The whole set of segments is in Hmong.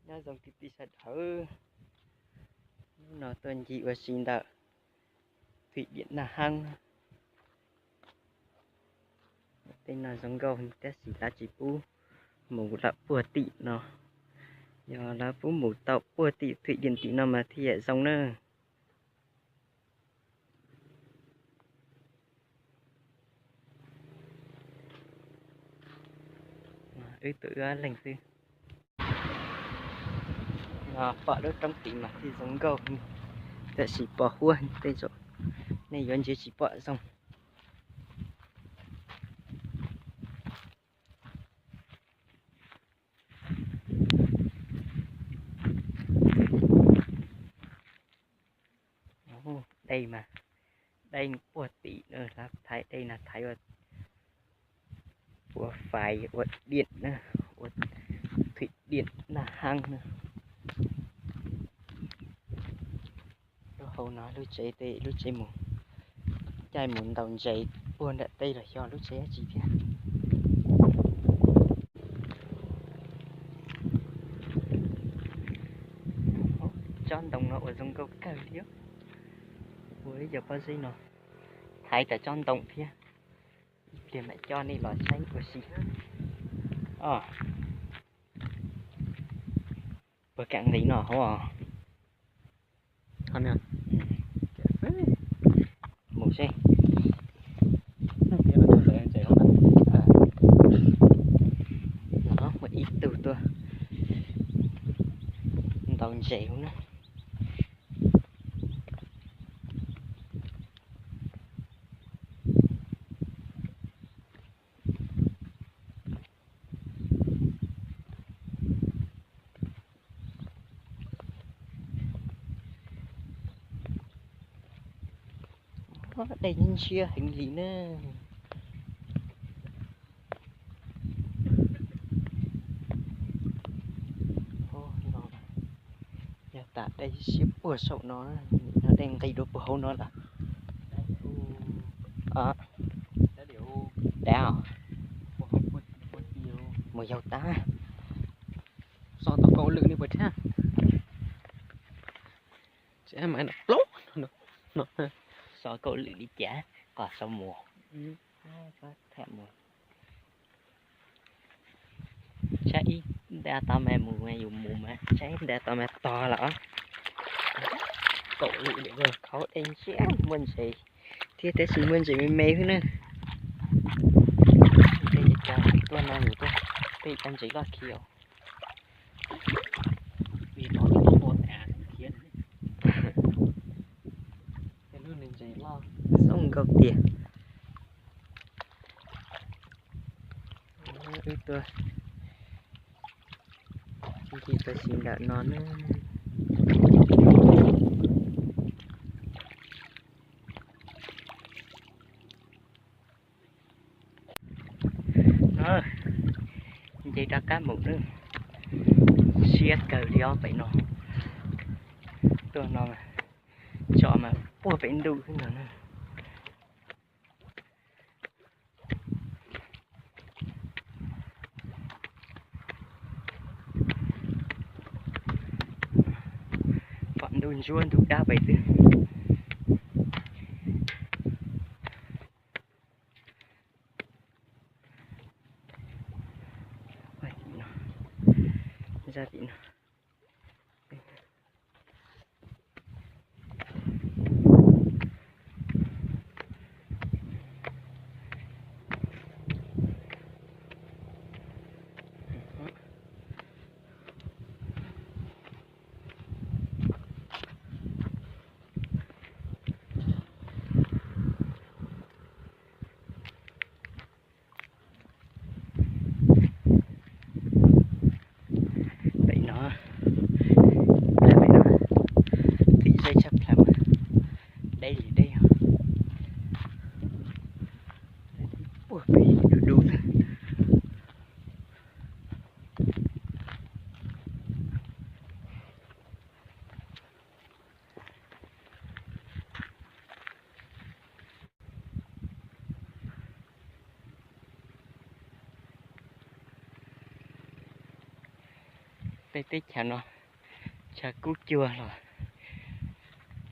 Nyob zoo kwv tij sawv daws, hnub no tuaj ncig ua si ntawm Thwm Diam Naj Haab. Tej no zoo nkauj tab sis lawv tsis pub mus lawm puag tim no. Yog lawv pub mus tau puag tim Thwm Diam tim no mas thiaj zoo na. Wb tuaj wb ob leeg xwb. No pom lub roob tid mas thiaj zoo nkauj, tab sis pos huab tej zaum nej yuav ntsia tsis pom zoo. Dej mas, dej puag tim no, thaiv dej no thaiv ua, ua fais ua diam na, ua Thwm Diam Naj Haab na. Lub hauv no lub tsev, tej lub tsev mus, caij mus ntaus ntses puag nram tej los xyov lub tsev dab tsi thiab. Tsob ntoo no ua zoo nkauj kawg li, ua ib co pob zeb no thaiv tau tsob ntoo thiab. Ib pliag mam coj nej los saib ua si. Puas kam nqis no hauv? Mus seb. No muaj ib tug tuaj ntaus ntses na. Dej ntshiab heev li na. Yog tas dej siab puag saum no, no dej nqis dua puag hauv no lawm. Dav, mus yaug tag. So tau kaum lwm li puas thiab? Tseem mas plaub no. So kaum lwm li cas, qos so mus. Tham mus. Saib ib nta tau mas mus, yus mus mas saib ib nta tau mas tog lawm. Kaum lwm li, khauv dej ntshiab, muaj ntses thiab tab sis muaj ntses me me xwb na. Tej cas tuaj no yus tuaj tej cov ntses loj khiav. Zoo nkauj tiag. Wb tuaj ncig ua si ntawm no na. Nce rov qab mus na, siab kawg li os pem no. Tuaj no mas tsom mas puag pem ntuj xwb ntag na. Pom ntug ntsuab ntug dab pem xwb. Pem no Teb chaws no tshav kub cuag los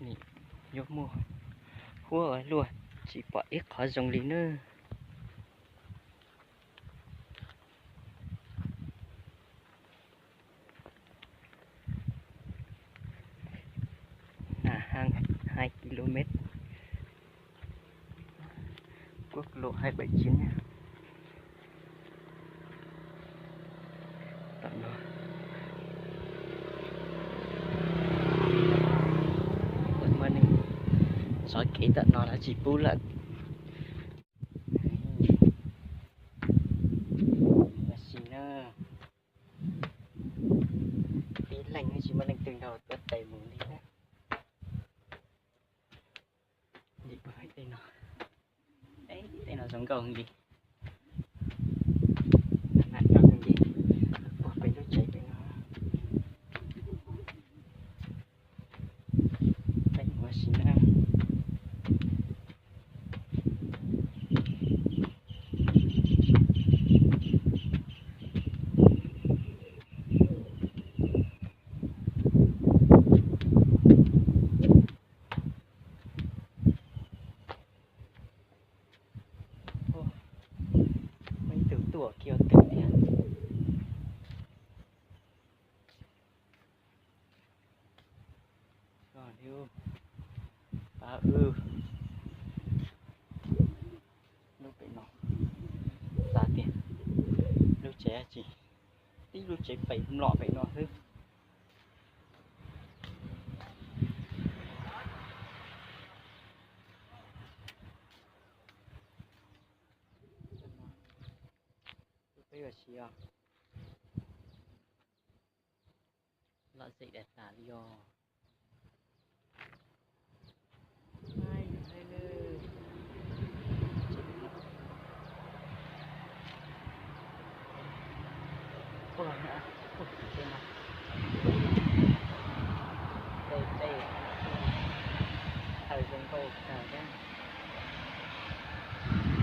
nim yuav muaj huab ua luaj, tsis pom ib qhov zoo li nawb. Nag hab hai ki lô met, quốc lộ hai bảy chín. Tom no muaj neeg txhov kev tom no lawv tsis pub lawm. Ua si na, ib leeg tsis muaj leej twg nrog tuav tes mus li na. Tej no, tej no zoo nkauj heev li. Mam rau mus ncig puag pem lub tsev pem no. Peb mus ua si na. Muaj ib tug tuaj kiag twg thiab. Pab wb lub pem no, xav tias lub tsev dab tsi, tib lub tsev pem mlom pem no xwb. Peb ua si os. Lom zem dav tas li os. Puag no, puag tim tej no, tej tej thaw zoo nkauj kawg thiab.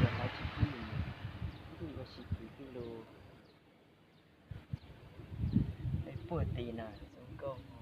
Yog lawv tsis pub yus ua si kwv tij lus, peb puag tim no zoo nkauj.